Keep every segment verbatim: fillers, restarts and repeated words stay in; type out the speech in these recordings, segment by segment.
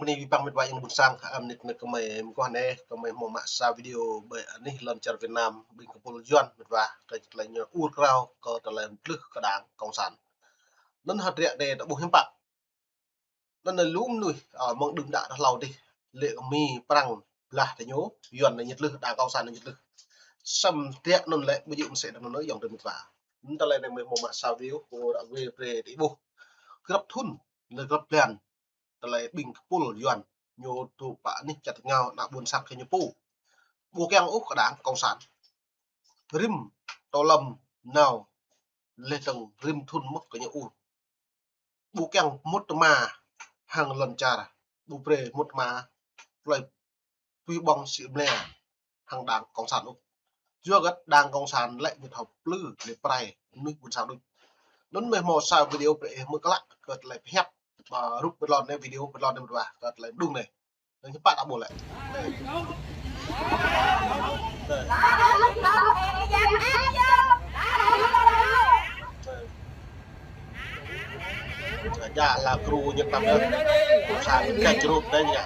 Mơ̆ng anai abih bang met wa ayŏng ƀôn sang, ăm nit nĕ kơmơi mơguah anai, kơmơi hmâo mă sa video ƀơi anih lŏn čar Việt Nam, ƀing kơpul Yuan met wa, kơ tơlơi ñu ur krao, kơ tơlơi tlưh kơ Đảng Cộng sản. Anŭn hơdră anai ta ƀuh hiư̆m pă. Anŭn lŏm mơnuih, ơ, mơ̆ng đưm đă tơ hlâo dih, lĕ kơ Mi, Prăng, blah tơ ñu, Yuan anai ñu tlưh, Đảng Cộng sản anai ñu tlưh. Samơ̆ hơdră anŭn lĕ ƀu djơ̆ mơsĕ đăm anŭn yŏng tơ met wa. Anŭn tơlơi anai mơ̆ hmâo mă sa video, kơ ră wai brơi ta ƀuh. Grăp thŭn, lĕ grăp blan, tơlơi ƀing kơpul Yuan ñu dŏ pơ anih čar tơngao, ană ƀôn sang kơ ñu pô. Ƀu kiăng ôh kơ Đảng Cộng sản. Rĭm tơlơi nao leh tơ̆ng rĭm thŭn mơ̆ kơ ñu ur. Ƀu kiăng mŭt tơma hăng lŏn čar, ƀu brơi mŭt tơma plơi pui ƀơ̆ng sĭ mlĕ hăng Đảng Cộng sản ôh. Yua hơget Đảng Cộng sản lĕ ñu thâo plư lĕ prai mơnuih ƀôn sang đôč. Anŭn mơ̆ hmâo sa video brơi ih hmư̆ klă kơ tơlơi pơhiăp, ƀă rup pơlon anai video pơlon anai met wa kơ tơlơi mơđung anai. Anŭn hiư̆m pă ta ƀuh lĕ. Djă la kru ñu tăm yơh. Sa ñu kơ kru tơña.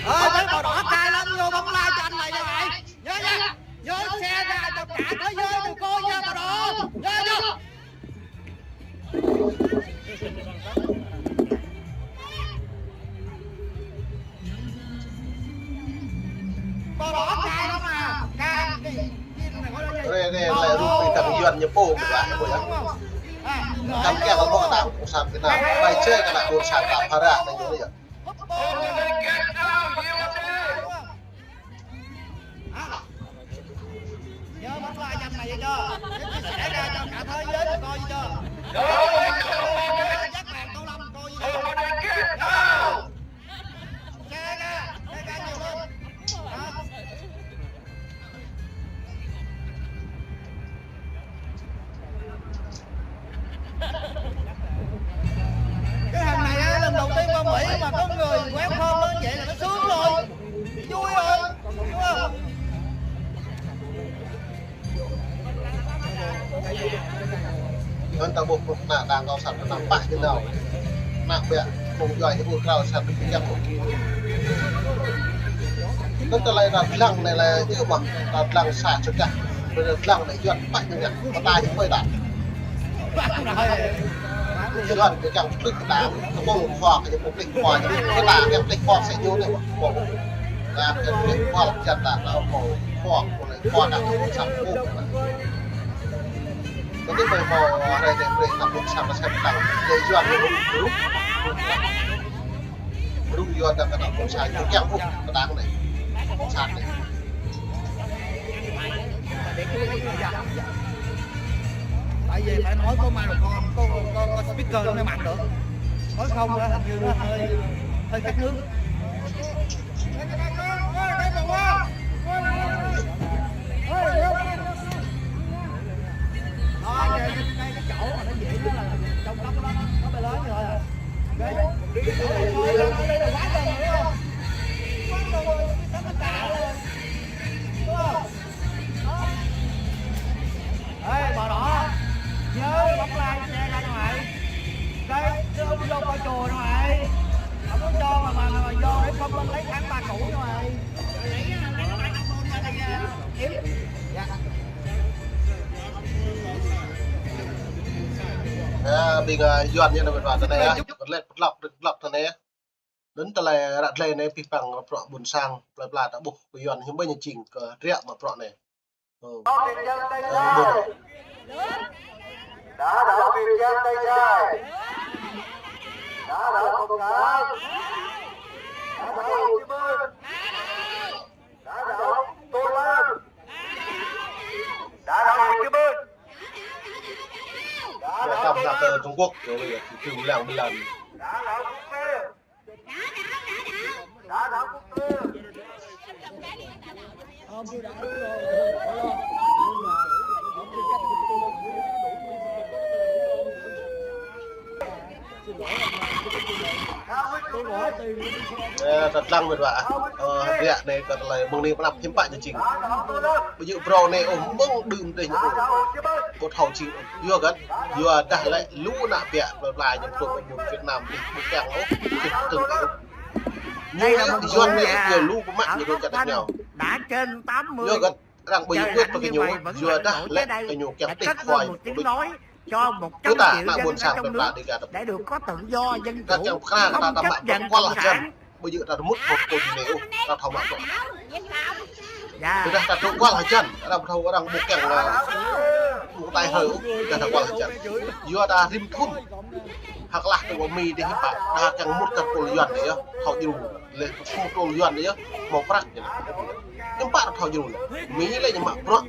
Ơ, thấy màu đỏ cay lắm, vô bóng lai cho anh này nha mày. Nhớ nha. Nhớ xe ra cho cả thế giới được coi nha màu đỏ. Nhớ nha. Màu đỏ cay lắm mà. Cay. Rê, rê, lĕ rup ƀing tăm Yuan ñu pô, met wa, ñu pô yơh. Kăm kiăng kơ ƀuh Đảng Cộng sản Việt Nam. Ƀai čê kơ ană ƀôn sang ta phara anai ñu yơh. Nhớ bấm like cho anh này cho. Nhớ chia sẻ ra cho cả thế giới cùng coi cho. Nhớ các bạn Tô Lâm coi cho. Share ra, share ra nhiều lên. Đó. Cái hàng này á, lần đầu tiên qua Mỹ mà có người welcome lên vậy là nó sướng rồi, vui rồi, đúng không? Anŭn ta ƀuh ană Đảng Cộng sản Việt Nam pă ñu nao. Ană ƀă mơ̆ng djuai ñu ƀu krao sat ƀing kiăng ôh. Anŭn tơlơi ta lăng anai lĕ yơh mơ̆, ta lăng sa čơkah. Ƀơi ta lăng anai Yuan pă ñu ngă, mơta ñu ƀơi ta. Yuan ñu kiăng plih kơ ta, kơ ƀơ̆ng khua, kơ ñu plih khua, mơta ñu plih khua sĕ ñu anai mơ̆. Ƀơ̆ng. Ñu plih khua lăp jăn ta, ta ƀơ̆ng khua, ƀơ̆ng khua ta, ƀơ̆ng sat ƀơ̆ng. Tơdơi ƀơi hmâo hrơi anai brơi ană ƀôn sang ta sem tăng. Djai Yuan ñu rŭng, rŭng. Rŭng Yuan ta kơ ană ƀôn sang ñu kiăng ôh kơ Đảng anai. Cộng sản anai. Tại vì phải nói có microphone, có, có, có speaker nó mới mạnh được. Nói không là hình như nó hơi, hơi khác nước. Đó, cái, cái, cái chỗ mà nó dễ nhất là trong cốc đó, có bài lớn rồi. Cái, cái chỗ này là quá gần rồi, đúng không? Quá gần rồi, sắp hết cả rồi. Đúng không? Đó. Ê, màu đỏ, nhớ bấm like, share ra cho mày. Cái, cái ông vô coi chùa cho mày. Không có cho mà, mà, mà vô để không lên lấy tháng ba cũ cho mày. Ơ, ƀing, ơ, Yuan ñu anai met wa tơ anai yơh. Pơtlĕt pơtlŏk, pơtlŏk tơ anai yơh. Anŭn tơlơi ră glai anai abih bang bruă ƀôn sang, plơi pla ta ƀuh kơ Yuan hiư̆m pă ñu jing kơ hơdră mă bruă anai. Ơ. Ơ, ƀuh. Đá đảo Việt Nam tay sai. Đá đảo Cộng sản. Đá đảo Hồ Chí Minh. Đá đảo Tô Lâm. Đá đảo Hồ Chí Minh. Đá đảo Tô Lâm. Trung Quốc, rồi bây giờ thì trừ làng Milan. Đá đảo Trung Quốc. Đá đảo Trung Quốc. Ơ, ta lăng mĕt wa. Ơ, ră anai kơ tơlơi mơ̆ng anai pơnăp hiư̆m pă ñu jing. Ƀu djơ̆ phrâo anai ôh, mơ̆ng đưm dih ñu ôh. Kâo thâo jing ôh. Yua hơget? Yua dah lĕ lu ană ƀiă plơi pla ñu truh pơ ƀôn Việt Nam dih ƀu kiăng ôh. Dih tơ̆ng ôh. Ñu lĕ Yuan anai ñu lu pơmă ñu dŏ čar ñu. Yua hơget? Arăng ƀu djơ̆ ƀuăt pơ gơñu, yua dah lĕ gơñu kiăng tih khua ñu pơđuč. Kơ ta ană ƀôn sang plơi pla Dega ta. Ta kiăng pơkra kơ ta, ta mă bruă kual hơjăn. Ƀu djơ̆ ta rơmut hŏt kơ ñu anai ôh, ta thâo mă bruă. Yua dah ta truh kual hơjăn, arăng ƀu thâo, arăng ƀu kiăng, ơ, ƀu tai hơi ôh, dah ta kual hơjăn. Yua ta rĭm thŭn. Hơklah tơ Mi dih hiư̆m pă, ta kiăng mŭt kơ pôl Yuan dih yơh, thâo djru. Lĕ pơpŭ tơl Yuan dih yơh, hmâo prăk dih. Hiư̆m pă ta thâo djru lĕ. Mi lĕ ñu mă bruă.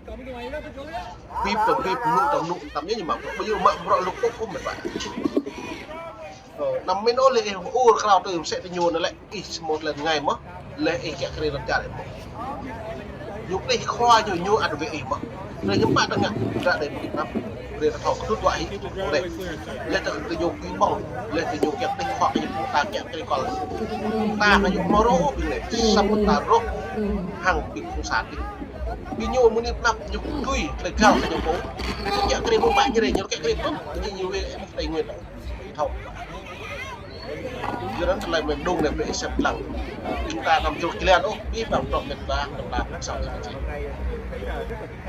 Bip tơ bip, mơnŭ tơ mơnŭ, tăm ñu mă bruă. Ƀu djơ̆ mă bruă lŭk ôh mĕt wa. Ơ, anăm mĭn ôh lĕ ih ur krao tui mơsĕ tơ ñu anŭn lĕ ih hmâo tơlơi rơngai mơ̆. Lĕ ih kiăng kơ rĭ lŏn čar ih mơ̆. Ñu pơplih khua ñu, ñu ăt wĕ ih mơ̆. Lĕ hiư̆m pă ta ngă, ră anai ƀu kơnăp. Brơi ta thâo kơnut wa hĭ, lĕ tơ, tơ ñu kơ ƀơ̆ng, lĕ tơ ñu kiăng tih khua ñu pơtă kiăng kơ kol. Ta kơ ñu hmâo rôh ƀing lĕ, samơ̆ ta rôh hăng ƀing phung sa tih. Ƀing ñu mơ̆ng anai pơnăp ñu tui, tơlơi găl kơ ñu pô. Kiăng kơ ƀơ̆ng ƀă ñu rĕ, ñu kiăng kơ ƀơ̆ng, ñu ñu wĕ Tây Nguyên. Thâo. Yua anŭn tơlơi mơ̆ng đung anai brơi sep lăng. Ƀing ta anăm jruk jơlan ôh, ƀing ƀăng trŏ mĕt wa, anăm ta pơsao.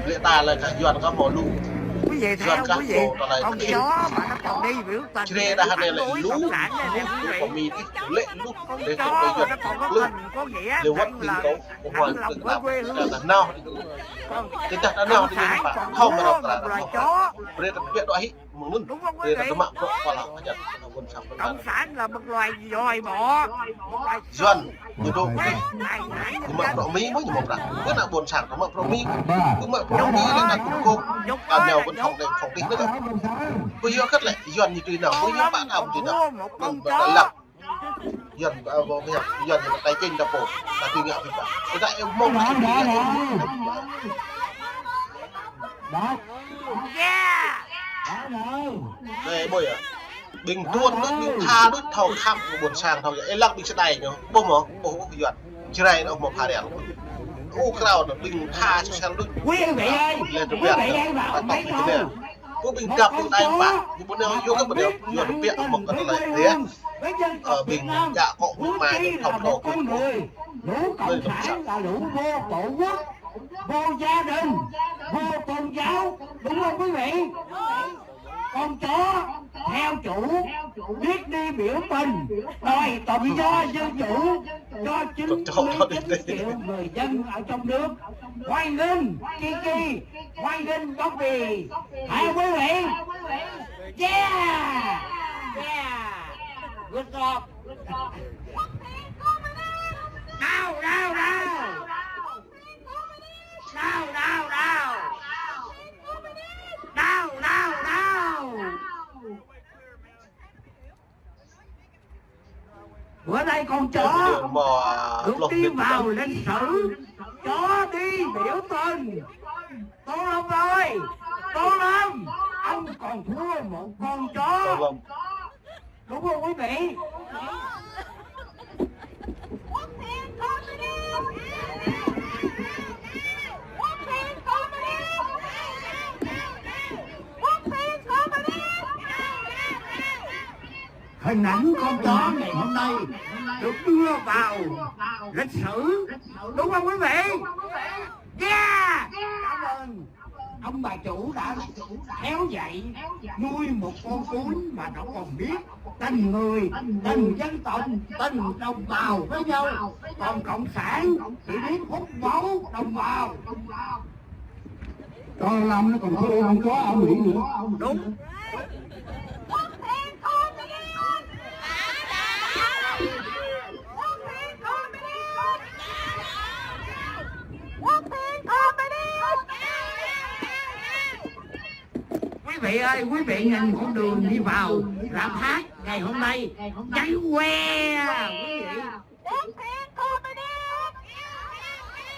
Lĕ ta lĕ kơ Yuan kơ hmâo lu. Yuan kơ hmâo tơlơi kơ. Čre dah anai lĕ lu, lu, lu kơ Mi dih, lĕ lu, lĕ kơ Yuan, lu. Lĕ wăt ƀing kâo, kơ Yuan, kơ ta, kơ ta nao dih. Tơdah ta nao dih, ta thâo mơ̆ rao kơ ta, ta thâo. Brơi ta pơhiăp dŏ hĭ. Mơ̆ng anŭn, brơi ta tơmă bruă kual hơjăn, ta ƀôn sang plơi pla. Cộng sản là một loài dòi bọ, một loài Yuan, ñu dŏ pơdih. Ñu mă bruă Mi mơ̆ ñu mă bruă. Kơ ană ƀôn sang ta mă bruă Mi. Kơ mă bruă Mi lĕ ta kŭm kôk. Ta nao ƀôn sang dih, sang dih lĕ. Kơ yua hơget lĕ, Yuan ñu tui nao, kơ yua pă ta ƀu tui nao. Anŭn ta lăng. Yuan, ơ, ƀu, ƀu, Yuan ñu tài chính ta pô, ta tui ngă pơhiăp. Kơ ta ih mơ̆ng ta ih pơhiăp. Anai, ƀuh yơh. Ƀing tuan đôč, ƀing tha đôč, thâo khăp kơ ƀôn sang, thâo yơh. Ih lăng ƀing čơđai ñu, ƀuh mơ̆, ƀuh Yuan. Čơđai ñu hmâo phara. Ơ, krao ñu, ƀing tha sosial đôč. Lĕ tơbiă ñu, ta tŏk ñu tơbiă. Ƀuh ƀing găp ƀing tai pă, ñu ƀu nao yua kơ ƀu nao, yua tơbiă mơ̆ng kơ tơlơi tơbiă. Ơ, ƀing djă akŏ ƀing mai ñu thâo thâo kơ. Lũ cộng sản là lũ vô tổ quốc, vô gia đình, vô tôn giáo, đúng không quý vị? Con chó theo chủ, biết đi biểu tình, đòi tự do dân chủ cho chín mươi chín triệu người dân ở trong nước. Hoan nghênh Kiki, hoan nghênh Bobby. Hả quý vị? Yeah! Yeah! Good job. Đau, đau, đau. Đau, đau, đau. Đau, đau, đau. Bữa nay con chó được đi vào lịch sử. Chó đi biểu tình. Tô Lâm ơi, Tô Lâm, ông còn thua một con chó. Tô Lâm. Đúng không quý vị? Hình ảnh con chó ngày hôm nay được đưa vào lịch sử, đúng không quý vị? Yeah! Cảm ơn ông bà chủ đã khéo dạy, nuôi một con cún mà nó còn biết tình người, tình dân tộc, tình đồng bào với nhau. Còn cộng sản chỉ biết hút máu đồng bào. Còn làm nó còn thua con chó ở Mỹ nữa. Đúng. Quý vị ơi, quý vị nhìn con đường đi vào Lạm Phát ngày hôm nay cháy que, quý vị.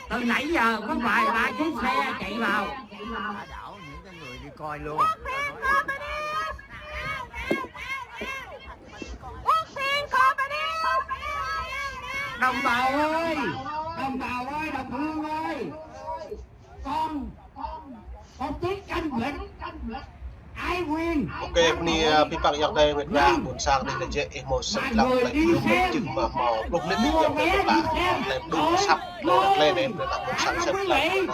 Từ nãy giờ có vài ba chiếc xe chạy vào. Đảo những cái người đi coi luôn. Đồng bào ơi, đồng bào ơi, đồng hương ơi, con, con Tít Canh Vĩnh, Ái Nguyên. Ok, bơni, ơ, pơpă yơh tơi met wa ƀôn sang dih lĕ jĕ ih mơ̆ sĕt lăng lĕ ƀlŭng mơ̆ jing mơ̆ mơ̆ ƀlŭng mơnit yơh tơi met wa lĕ ƀlŭng săp lĕ met wa ƀôn sang sĕt lăng lĕ.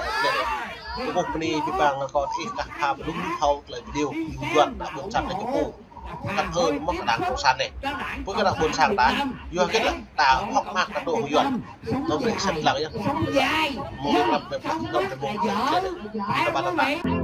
Kơkuh bơni pơpă ngă kơ ih kah pha ƀlŭng mơnit thâo tơlơi video yuan đah ƀôn sang lĕ jơpô. Kăt ơi mơ̆ kơ đảng cộng sản anai. Pơ kơ đah ƀôn sang ta, yua hơget lĕ ta hŏk mơak kơ tŏ yuan. Tơm lĕ sĕt lăng yơh. Mơ̆ lăm pơpă tơm lĕ mơ̆ lĕ. Tơm lĕ mơ̆.